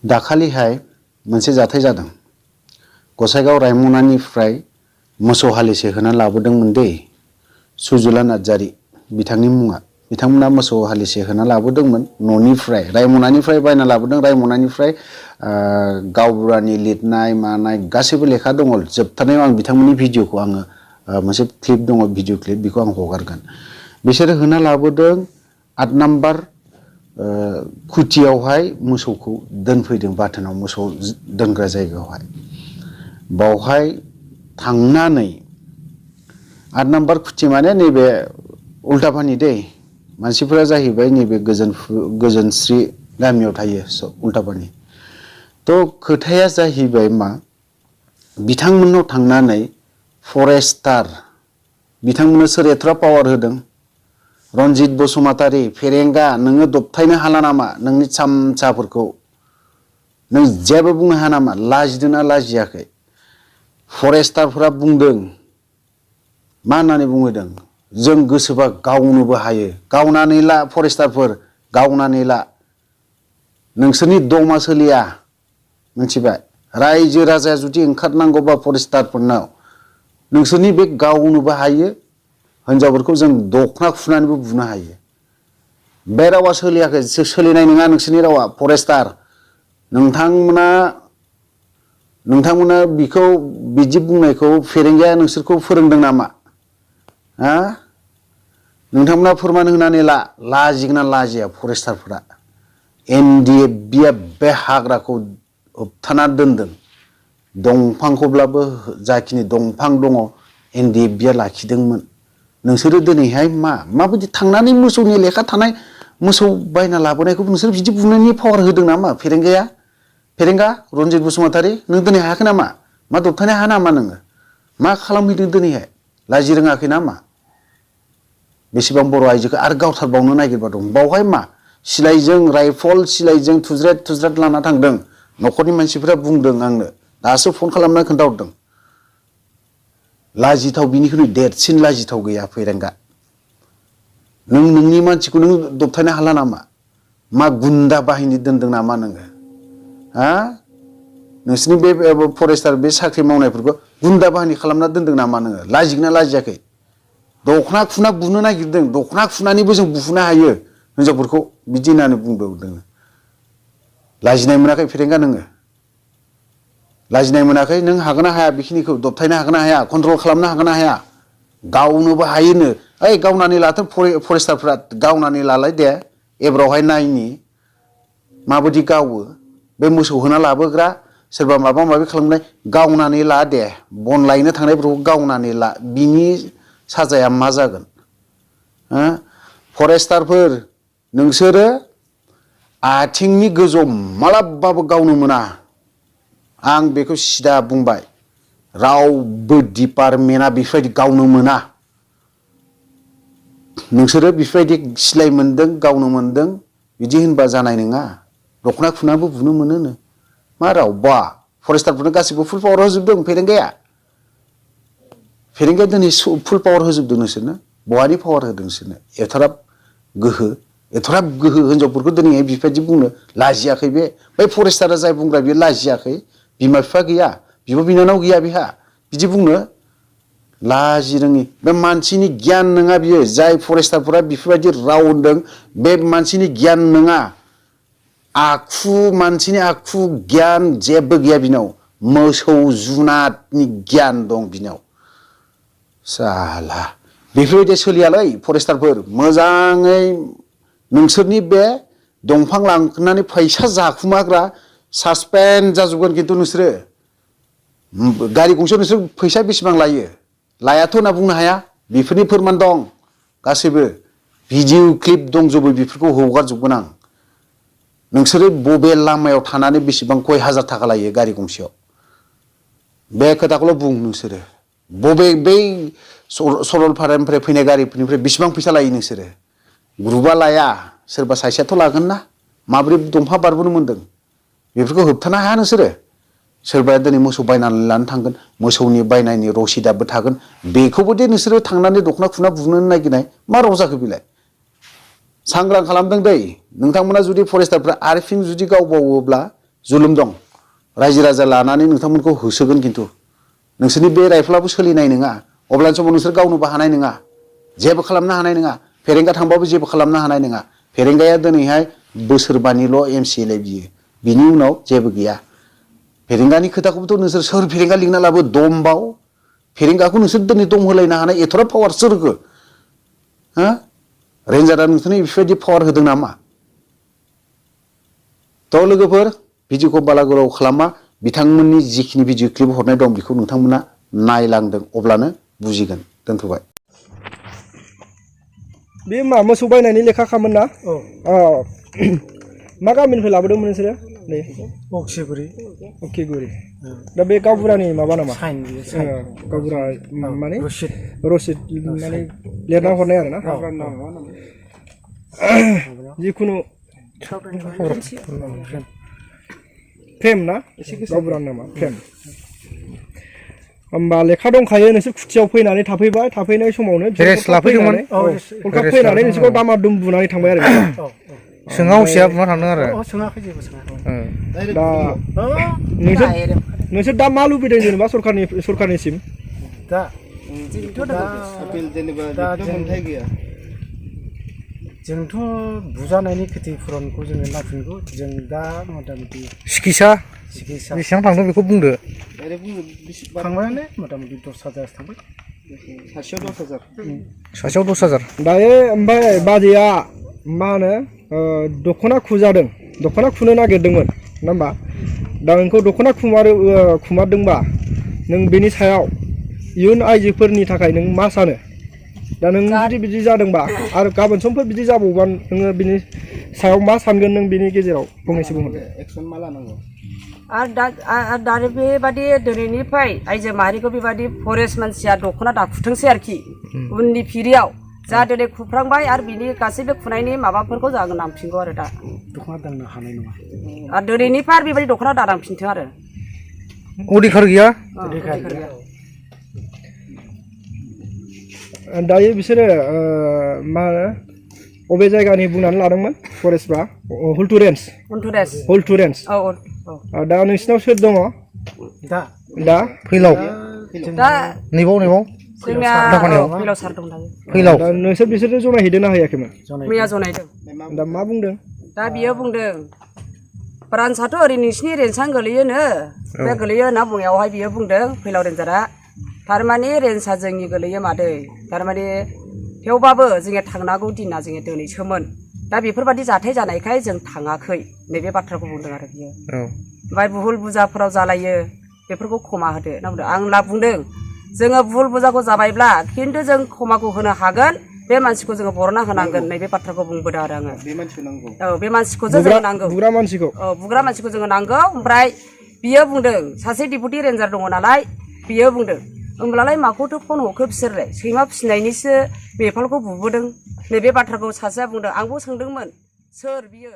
दाखालिहाय मोनसे जाथाय जादों। गसाइगाव रायमनानिफ्राय मोसौ हालिसे होना लाबोदोंमोन दै सुजुला नार्जारी बिथांनि मुङा। बिथांमोना मोसौ हालिसे होना लाबोदोंमोन न'निफ्राय रायमनानिफ्राय बायना लाबोदों। रायमनानिफ्राय गावबुरानि लिरनाय मानाय गासैबो लेखा दङ। जोबथारनायाव आं बिथांमोननि भिडिअखौ आङो मोनसे क्लिप दङ, भिडिअ क्लिप, बेखौ आं हगारगोन। बिसोरो होना लाबोदों 8 नाम्बार खुथियावहाय मोसौखौ दोनफैदों, बाथोनाव मोसौ दोनग्रा जायगायावहाय। बावहाय थांनानै 8 नाम्बार खुथि माने नैबे उल्टापानि दै मानसिफोरा जाहैबाय नैबे गोजोनस्रि गामियाव थायो उल्टापानि। थ' खोथाया जाहैबाय मा, बिथांमोननाव थांनानै फरेस्टार, बिथांमोननो सोर एथ'ग्राब पावार होदों? रनजित बसुमतारी, फेरेंगा, नोङो दबथायनो हाला नामा नोंनि सामसाफोरखौ? नों जेबो बुंनो हाया नामा? लाजिदोंना लाजियाखै? फरेस्टारफोरा बुंदों, मा होननानै बुंहैदों? जों गोसोबा गावनोबो हायो। गावनानै ला फरेस्टारफोर, गावनानै ला। नोंसोरनि दमा सोलिया, मिथिबाय? रायजो राजाया जुदि ओंखारनांगौबा फरेस्टारफोरनाव, नोंसोरनि बे गावनोबो हायो हिनजावफोरखौ जों दखना खुनानैबो बुनो हायो। बे रावा सोलियाखै, सोलिनाय नङा नोंसोरनि रावा। फरेस्टार नोंथांमोना बिखौ बिदि बुंनायखौ फेरेंगाया नोंसोरखौ फोरोंदों नामा? हा? नोंथांमोना फोरमान होनानै ला। लाजिगोना लाजिया फरेस्टारफोरा? NDFB बे हाग्राखौ होबथाना दोनदों। दंफांखौब्लाबो जाखिनि दंफां दङ NDFB लाखिदोंमोन। नोंसोरो दिनैहाय माबायदि थांनानै मोसौनि लेखा थानाय मोसौ बायना लाबोनायखौ नोंसोर बिदि बुंनायनि पावार होदों नामा फेरेंगाया? फेरेंगा रनजित बसुमतारी, नों दिनै हायाखै नामा? मा दबथायनो हाया नामा नोङो? मा खालामहैदों दिनैहाय? लाजि रोङाखै नामा? बेसेबां बर' आइजोखौ आरो गावथारबावनो नागिरबा दं। बावहाय मा सिलाइजों, राइफल सिलाइजों थुज्रेद लाना थांदों। न'खरनि मानसिफोरा बुंदों आंनो, दासो फन खालामना खोन्थाहरदों। लाजिथाव, बिनिख्रुइ देरसिन लाजिथाव गैया फेरेंगा। नों नोंनि मानसिखौ नों दबथायनो हाला नामा? मा गुन्दा बाहिनी दोनदों नामा नोङो? हा? नोंसिनि बे फरेस्टार बे साख्रि मावनायफोरखौ गुन्दा बाहिनी खालामना दोनदों नामा नोङो? लाजिगोना लाजियाखै? दखना खुना बुनो नागिरदों। दखना खुनानैबो जों बुनो हायो हिनजावफोरखौ, बिदि होननानै बुंदों। लाजिनाय मोनाखै फेरेंगा नोङो? लाजिनाय मोनाखै? नों हागोन ना हाया? बेखिनिखौ दबथायनो हागोन ना हाया? कन्ट्रल खालामनो हागोन ना हाया? गावनोबो हायोनो। ओइ गावनानै लाथों फरेस्टारफ्रा, गावनानै लालाय दे। एब्रावहाय नायनि माबायदि गावो। बे मोसौ होना लाबोग्रा, सोरबा माबा माबि खालामनाय, गावनानै ला दे। बन लायनो थांनायफोरखौ गावनानै ला। बिनि साजाया मा जागोन? फरेस्टारफोर, नोंसोरो आथिंनि गोजौ मालाबाबो गावनो मोना। आं बेखौ सिदा बुंबाय। रावबो डिपार्टमेन्टआ बेफोरबायदि गावनो मोना। नोंसोरो बेफोरबायदि सिलाइ मोनदों, गावनो मोनदों, बिदि होनबा जानाय नङा। दखना खुनाबो बुनो मोनोनो। मा राव? बा फरेस्टारफोरनो गासिबो फुल पावार होजोबदों फेरेंगाया। फेरेंगाया दिनै फुल पावार होजोबदों नोंसोरनो। बहानि पावार होदों नोंसोरनो? एथ'ग्राब गोहो हिनजावफोरखौ दिनैहाय बेबायदि बुंनो लाजियाखै बे? बै फरेस्टारा जाय बुंग्रा बे लाजियाखै? बिमा बिफा गैया? बिब' बिनानाव गैया बिहा? बिदि बुंनो लाजि रोङि। बे मानसिनि गियान नङा बियो। जाय फरेस्टारफोरा बेफोरबायदि राव होनदों, बे मानसिनि गियान नङा। आखु, मानसिनि आखु गियान जेबो गैया बिनाव। मोसौ जुनादनि गियान दं बिनाव। साला बेफोरबायदि सोलियालै फरेस्टारफोर। मोजाङै नोंसोरनि बे दंफां लांनानै फैसा जाखुमाग्रा सासपेन्ड जाजोबगोन खिन्थु नोंसोरो। गारि गंसेयाव नोंसोर फैसा बेसेबां लायो? लायाथ' होनना बुंनो हाया। बेफोरनि फोरमान दं गासैबो। भिडिअ क्लिप दंजोबो, बेफोरखौ हगारजोबगोन आं। नोंसोरो बबे लामायाव थानानै बेसेबां कय हाजार थाखा लायो गारि गंसेयाव? बे खोथाखौल' बुं नोंसोरो। बबे बै सरलपारानिफ्राय फैनाय गारिफोरनिफ्राय बेसेबां फैसा लायो नोंसोरो? ग्रुपआ लाया, सोरबा सासेयाथ' लागोन ना। माबोरै दंफां बारबोनो मोन्दों? बेफोरखौ होबथानो हाया नोंसोरो। सोरबाया दिनै मोसौ बायनानै लानो थांगोन, मोसौनि बायनायनि रसिदाबो थागोन। बेखौबो दे नोंसोरो थांनानै दखना खुना बुनो नागिरनाय, मा राव जाखो बेलाय? सांग्रां खालामदों दै नोंथांमोना जुदि फरेस्टारफ्रा आरो फिन जुदि गावबावोब्ला जुलुम दं रायजो राजा लानानै नोंथांमोनखौ होसोगोन खिन्थु नोंसोरनि बे राइफलाबो सोलिनाय नङा अब्लानि समाव नोंसोर गावनोबो हानाय नङा जेबो खालामनो हानाय नङा फेरेंगा थांबाबो जेबो खालामनो हानाय नङा फेरेंगाया दिनैहाय बोसोरबानिल' MCLA बियो बिनि उनाव जेबो गैया फेरेंगानि खोथाखौबोथ' नोंसोर सोर फेरेंगा लिंना लाबो दमबाव फेरेंगाखौ नोंसोर दिनै दम होलायनो हानाय एथ'रा पावार सोर होखो हा रेन्जारा नोंसोरनो बेफोरबायदि पावार होदों नामा थ' लोगोफोर भिडिअखौ बाला गोलाव खालामा बिथांमोननि जिखिनि भिडिअ क्लिप हरनाय दं बेखौ नोंथांमोना नायलांदों अब्लानो बुजिगोन दोनथ'बाय बे मा मोसौ बायनायनि लेखा खामोन ना औ मा गामिनिफ्राय लाबोदोंमोन नोंसोरो नै अखिगुरि दा बे गावबुरानि माबा नामा गावबुरा माने रसिद माने लिरना हरनाय आरो ना जिखुनु फ्रेम ना गावबुरानि नामा फ्रेम होमबा लेखा दंखायो नोंसोर खुथियाव फैनानै थाफैबाय थाफैनाय समावनो रेस्ट लाफैदोंमोन उल्था फैनानै नोंसोरखौ दामा दुम बुनानै थांबाय आरो सोङाव सिया बुना थांदों आरो दा नोंसोर दा मा लुबैदों जेनेबा सरखारनिसिम दा जोंथ' बुजानायनि खेथिफोरखौ जोङो नायफिनगौ जों दा मथा मथि सिकित्सा बेसेबां थांदों बेखौ बुंदो थांबायानो मथा मथि 10,000 थांबाय सासेयाव 10,000 दायो ओमफ्राय बाजैया मा होनो दख'ना खुजादों दख'ना खुनो नागिरदोंमोन नङा होमबा दा नोंखौ दख'ना खुमारदोंबा नों बेनि सायाव इयुन आइजोफोरनि थाखाय नों मा सानो दा नों जुदि बिदि जादोंबा आरो गाबोन समफोर बिदि जाबावबा नोङो बिनि सायाव मा सानगोन नों बिनि गेजेराव फंनैसो बुंहरदो एक्सन मा लानांगौ आरो दा बेबादि दिनैनिफ्राय आइजो माहारिखौ बेबादि फरेस्ट मानसिया दख'ना दाखुथोंसै आरोखि उननि फिरियाव जा दिनै खुफ्रांबाय आरो बिनि गासैबो खुनायनि माबाफोरखौ जागोन नांफिनगौ आरो दा दख'ना दांनो हानाय नङा आरो दिनैनिफ्राय आरो बेबायदि दख'ना दादांफिनथों आरो अधिकार गैया दायो बिसोरो मा होनो अबे जायगानि बुंनानै लादोंमोन फरेस्टफ्रा हुलथु रेन्ज दा नोंसिनाव सोर दङ दा फैलाव दा नैबाव जोंनिया फैलाव सार दं दायो फैलाव दा नोंसोर बिसोरजों जनायहैदोंना हैयाखैमोन मैया जनायदों दा मा बुंदों दा बियो बुंदों ब्रान्सआथ' ओरै नोंसिनि रेन्जआनो गोलैयोनो बे गोलैयो होनना बुंनायावहाय बियो बुंदों फैलाव रेन्जारा थारमाने रेन्जआ जोंनि गोलैयो मादै थारमाने थेवबाबो जोङो थांनांगौ दिना जोङो दिनैसोमोन दा बेफोरबायदि जाथाय जानायखाय जों थाङाखै नैबे बाथ्राखौ बुंदों आरो बियो ओमफ्राय बुहुल बुजाफोराव जालायो बेफोरखौ खमा होदो होनना बुंदों आं बुंदों जोङो बुहुल बुजाखौ जाबायब्ला खिन्थु जों खमाखौ होनो हागोन बे मानसिखौ जोङो बरना होनांगोन नैबे बाथ्राखौ बुंबोदों आरो आङो बे मानसिखौ जोङो नांगौ बुग्रा मानसिखौ जोङो नांगौ ओमफ्राय बियो बुंदों सासे डिपुटि रेन्जार दङ नालाय बियो बुंदों होमब्लालाय माखौथो फन हरखो बिसोरलाय सैमा फिसिनायनिसो बेफालखौ बुबोदों नैबे बाथ्राखौ सासेया बुंदों आंबो सोंदोंमोन सोर बियो